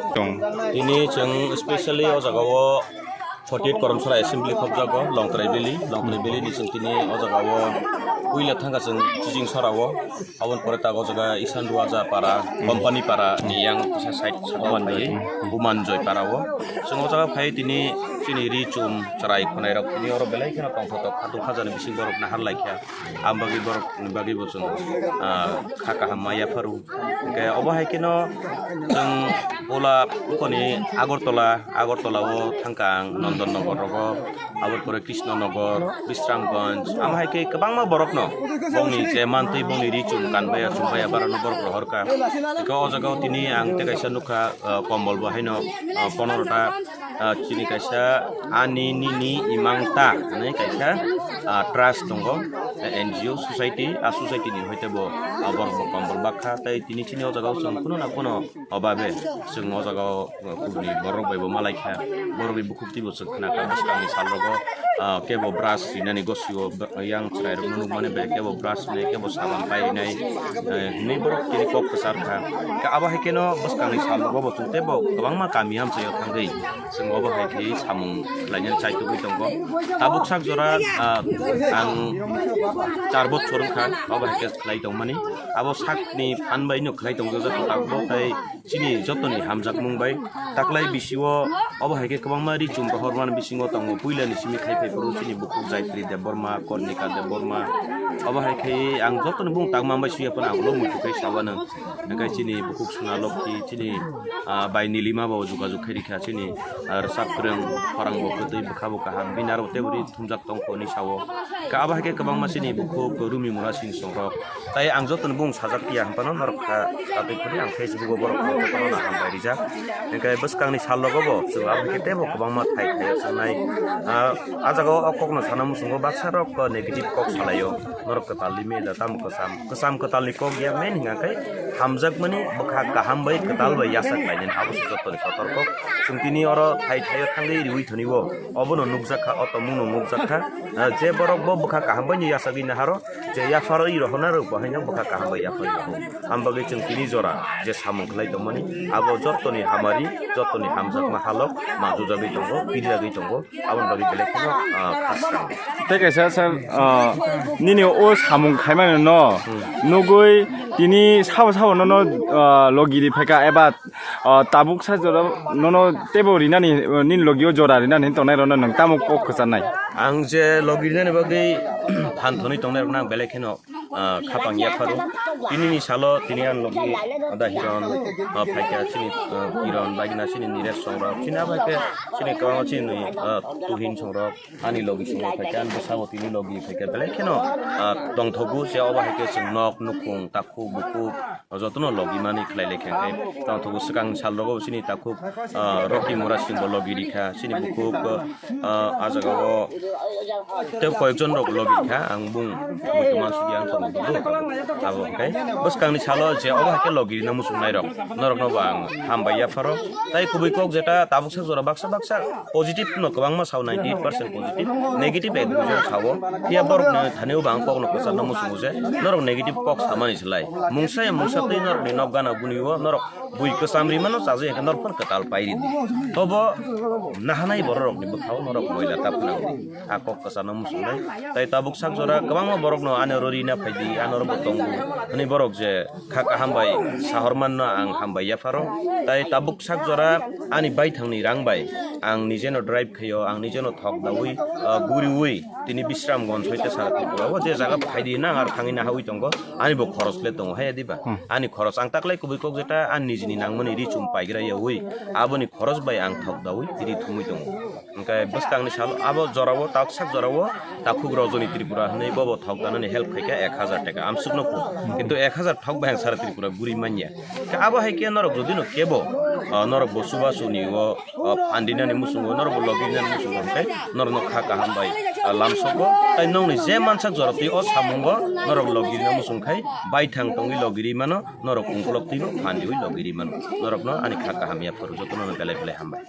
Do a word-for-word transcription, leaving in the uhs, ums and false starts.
Tong. Tini chwng specially o jaga o forty-eight Koromsora Assembly khobjago, Longtrai Valley, Longtrai Valley ni chwng tini o jaga o puila thangkha chwng Chijing Sora o, aboni pore tak o jaga Isan Ruaja Para, Company Para ni yang kisa side saka Bumanjoi. Phai, Bumanjoi Para o. Chwng o jaga phai tini chini ri chum chwrai khwnai rok tini oro belai kheno tongthotok khatung khajani bising borok nahar laikha. Ang bagwi borok ni bagwi bo chwng, ah, kha kaham ma yapharu. Hwnkhe obo hai kheno chwng Ola Ukoni Agartala, Agartala o thangkha ang Nondon Nogor rogo, aboni pore Krishna Nogor, Bisramganj, amo hai khe kwbangma borokno bongni je mantwi bongni ri chum kanbaya chumbaya barano borok rohorkha. Hwnkhe o jaga o tini ang tei kaisa nukha, ah, kombol bo haino, ah, ponorota. Ah, chini kaisa ani nini imang ta hinwi kaisa, ah, trust tongo, eh, N G O society, ah, society ni hoite bo, ah, borok bo kombol bakha tei tini chini o jaga o chwng kuno na kuno obabe chwng o jaga o, ah, kubuni borok bai bo malaikha, borok ni bukhuk twi bo chwng khna kha bwskang ni sal rogo, ah, kebo brush rinani gosio yang chwrai rok nukmani bai kebo brush rinai kebo saban pai rinai, eh, hinwi borok tini kok kwchar kha. Khe abo hai kheno bwskang ni sal rogo bo chwng tei bo kwbangma kami hamchai o thangwi. Chwng obo hai khe samung khlainani chaitugwi tongo. Tabuk sak jora, ah, ang char bochor wngkha, obo hai khe khlai tongmani. Abo sakni phan bai no khlai tongjak tabuk tei chini jotoni hamjakmung bai. Taklai bisio obo hai khe kwbangma ri chum rohormani bisingo tongo. Puilani simi khai phai phuru chini bukhuk Jaitri Debbarma, Kornika Debbarma. Obo hai khe ang jotoni bung tangma bai suya phano ang ulo muitu khe sawanang. Hwnkhe chini bukhuk Sona Lokhi, chini, ah, bai Nilima bo jogajog khe rikha, chini, ah, rwchap kwrwng, khorang bo kwtwi, bwkha bo kaham, bini aro tei bwrwi thumjak tongkho hinwi sao. Hwnkhe abo hai khe kwbangma chini bukhuk Rumi Mura Singh songrok. Tai ang jotoni bung sajak ya hwnphano norok kha, tatwi phuri ang Facebook o borok jotono no hambai rijak. Hwnkhe bwskangni sal rogo bo chwng abo hai khe teibo kwbangma thai thai o sanai. Ah, ah jaga o o kokno sana muchungo baksa rok, ah, negative kok salai o. Norok kwtal limit da tamo kwcham. Kwcham kwtalni kok ya men hingkha khe hamjakmani bwkha kaham bai kwtal bai yachak lainani abo se jotoni kotor kok. Chwng tini oro thai thaio thangwi riwi thonibo obono nukjak kha, o tongmungno nukjak kha. Ah, je borok bo bwkha kaham bai no yachagwi naharo, je yapharwi rohorna rok bo haino bwkha kaham bai yapharwi roho. Am bagwi chwng tini jora je samung khlai tongmani abo jotoni hamari, jotoni hamjakma halok manjujagwi tongo, kirijagwi tongo. Aboni bagwi belai kheno, ah, khasrang. Tei kaisa sir, ah, nini o samung khaimani no nugwi tini sabo sabo nono, ah, logi ri phaikha eba, ah, tabuk sa jora nono teibo rinani, ah, nini logi o jora rinani tongnai rokno nwng tamo kok kwcharnai? Ang je logi rinani bagwi phan thonwi tongnai rokno ang belai kheno ah, khapang yapharo. Tinini salo tini ang logi da Hiron, ah, phaikha chini, ah, Hiron, bagina chini Niresh songrok, chini abo hai khe chini kwbangma chini, ah, Tuhin songrok, ani logi songrok phaikha, ani bwskango tini logi phaikha, belai kheno, ah, tongthogo se obo hai khe chwng nok, nukhung, takhuk, bukhuk, jotono logi mani khlai lai khe, tongthogo swkang sal rogo chini takhuk, ah, Rocky Mura Singh bo logi rikha, chini bukhuk, ah, ah jaga o tei koyekjon rok logi kha, ang bung muitu mansukya ang tongwi tongo. Abo hwnkhe bwskangni salo je obo hai khe logi rina muchungnai rok, norokno bo ang hambai yapharo. Tai kubui kok jeta tabuk sak jora baksa baksa positive no kwbangma sao, ninety eight percent positive, negative ek duijon sao. Phiya borokni thani o bo ang kokno kwcharna muchungo je norok negative kok samani slai mungsa ya mungsa twi norokni nok gana buni o norok bui kwcham rimano chajakya khe norok phano kwtal pai ridi. Tobo nahanai bororokni bwkhao norok moila ta phwnangdi. A kok kwcharno muchungnai. Tai tabuk sak jora kwbangma borokno ano ro rina phaidi, ano ro bo tongo hwnwi borok je kha kaham bai sahormanno ang hambai yapharo. Tai tabuk sak jora ani baithangni rang bai ang nijeno drive khaio, ang nijeno thok daui, ah, guriui tini Bisramganj hoite sara Tripura o je jaga phaidi hinang aro thangwi nahaui tongo, ani bo khoros le tongo, haiya diba? Hmm. Ani khoros ang taklai kubui kok jeta ani nijini nangmani ri chum paigra yaui, aboni khoros bai ang thok daui tini thumui tongo. Hwnkhe bwskangni salo abo jorao, taksa jorao takhuk Rajani Tripura hwnwi bobo thok danani help khaikha ek hajar taka amsukno phuru. Kintu ek hajar thok bai ang sara Tripura guri manya. Khe abo hai khe norok jodi no kebo, ah, norok bo chubachu ni o, ah, phan rinani muchungo, norok bo logi rinani muchungo hwnkhe norokno kha kaham bai, ah, lamsogo. Tai nokni je mansak jora twi o samungo norok logi rina muchung khai baithang tongwi logi ri mano, norok ungkulok twibo phan riwi logi ri mano. Norokno ani kha kaham ya phuru jotono belai belai hambai.